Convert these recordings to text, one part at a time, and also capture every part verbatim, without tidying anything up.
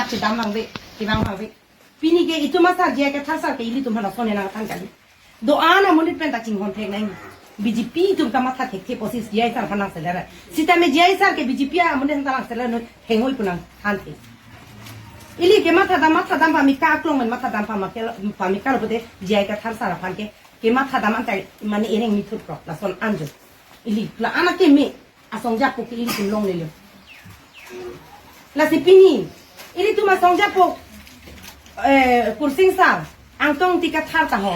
Chedam abang ave, chevang abang ave. Pini ke itum asar J I Kathar sar ke ilitum aphan lason nangthan kali. Do-an amonit pen ta chinghon thek nang. B J P atum kamatha thekthe pusi J I sar aphan nangseler. Sitame J I sar ke B J P amonit aphan ta nangseler non hengoi pu nangthanthe. Ili ke mathadam, mathadam pamika aklong pen mathadam pamika, pamika lo pute J I Kathar sar aphan ke, ke mathadam anta mane ereng mithut pro lason anjo. Ili la-an akeme asong japo ke ilitum longlelo. Lasi pini ilitum asong japo, eh, Kursing sar, Angtong Ingti Kathar ta ho,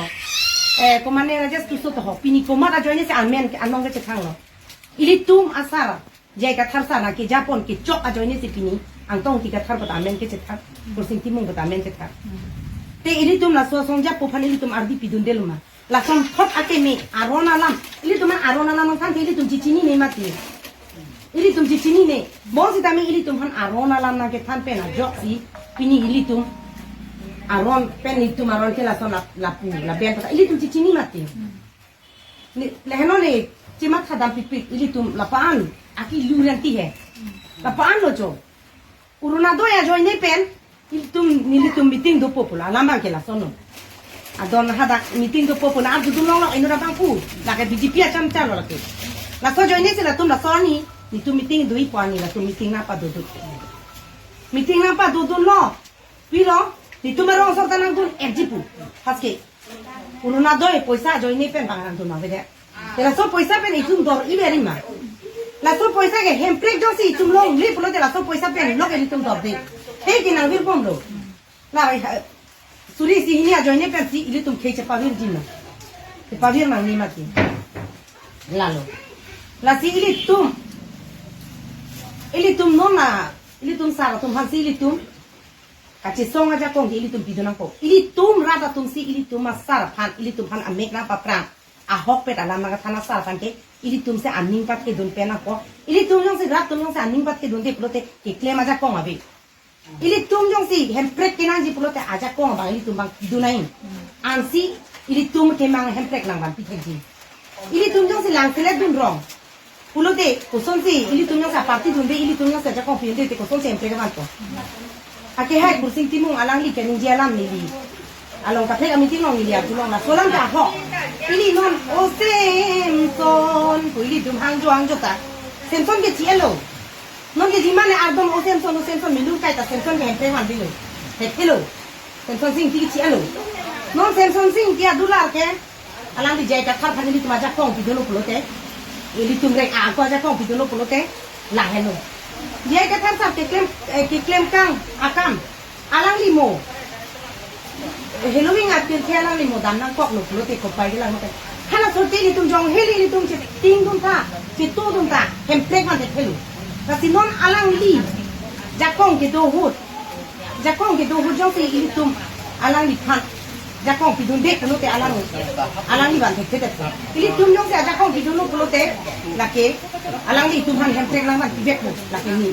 eh, komane Rajesh Tisso ta ho, pini komat ajoinesi amen ke anong kechethanglo. Ilitum asar J I Kathar sar nangkejapon kechok ajoinesi pini Angtong Ingti Kathar pu ta amen kechethang, Kursing Timung pu ta amen chethang. Te ilitum laso asong japo aphan ilitum ardi pidundelo ma? Lason thot akeme aron alam. Ilitum aphan aron alam nangthan ke ilitum chechinine mati. Ilitum chechinine. Bonsitame ilitum aphan aron alam nangkethan pen ajoksi pini ilitum aron pen ilitum aron ke lason lap-, lapu, lapen pata ilitum chechini mati. Ne, lahenlo ne, chemathadam pikpik ilitum lapu-an aki luranti he. Lapu-an lo cho. Orunodoi ajoine pen ilitum, nelitum meeting dopo pulo, alam abang ke lason lo. Adon hadak meeting dopo pu na arjudun longlok inut abang pu. Lake B J P achamchar lo lake. Laso ajoinesi latum laso ani, nelitum meeting doji pu ani, latum meeting nangpadodun. Meeting nangpadodunlo. Pilo, nelitum arong asor ta nangdun-ekji pu. Haske. Orunodoi poisa ajoine pen bang nangdun abang ave de. Te laso poisa pen itum dor-i beri ma? Laso poisa ke Hemprek jongsi itum longle pulote laso poisa pen lok ilitum dorde. Khei ke nangvirbomlo. La, eh, suri isi hini ajoine pensi ilitum khei chepavirji ma? Chepavir nangne mati. Lalo. Lasi ilitum, ilitum non na, ilitum sar atum aphansi ilitum kachesong ajakong ke ilitum pidun nangpo. Ilitum rat atumsi ilitum asar aphan, ilitum aphan amek nangpaprang, ahokpet alam nangkethan asar aphan ke ilitumsi aning pathedun pen nangpo. Ilitum jongsi, rat atum jongsi aning pathedunde pulote keklem ajakong ave. Ilitum jongsi Hemprek kenangji pulote ajakong abang ilitum abang pidun nang. Ansi ilitum kemang Hemprek nangvanpi thekji. Ilitum jongsi langselet dunrong pulote kosonsi ilitum jongsi aparty dunde, ilitum jongsi ajakong pidunde te kosonsi Hemprek vanpo? Ake hai Kursing Timung alangli keningje alam neli along kaprek ameeting along neli arjulong, laso alam ta ho. Ili non O Semson pu ilitum hangjo hangjo ta Semson ke chi-etlo. Non ke jima ne ardom O Semson, O Semson milun kai ta Semson ke Hemprek vanpilo. Thekthe lo. Semsonsing Ingti ke chi-etlo. Non Semsonsing Ingti adular ke alangli J I Kathar aphan ilitum ajakong pidunlo pulote, ilitum reng ako ajakong pidunlo pulote, lahenlo. J I Kathar sar keklem, eh, keklem kang akam alangli mo, eh, heloving atir ke alangli mo dam nangkoklo pulote kopai kelang mate. Halaso te ilitum jong heli ilitum chetingdun tha, chetudun tha, Hemprek van thekthelo. Lasi non alangli jakong kedo ahut, jakong kedo ahut jongsi ilitum alangliphan jakong pidunde pulote alang, alangli van thekthedet. Ilitum jongsi ajakong pidunlo pulote lake alanglitum aphan Hemprek nangvanpivekpo lake ni.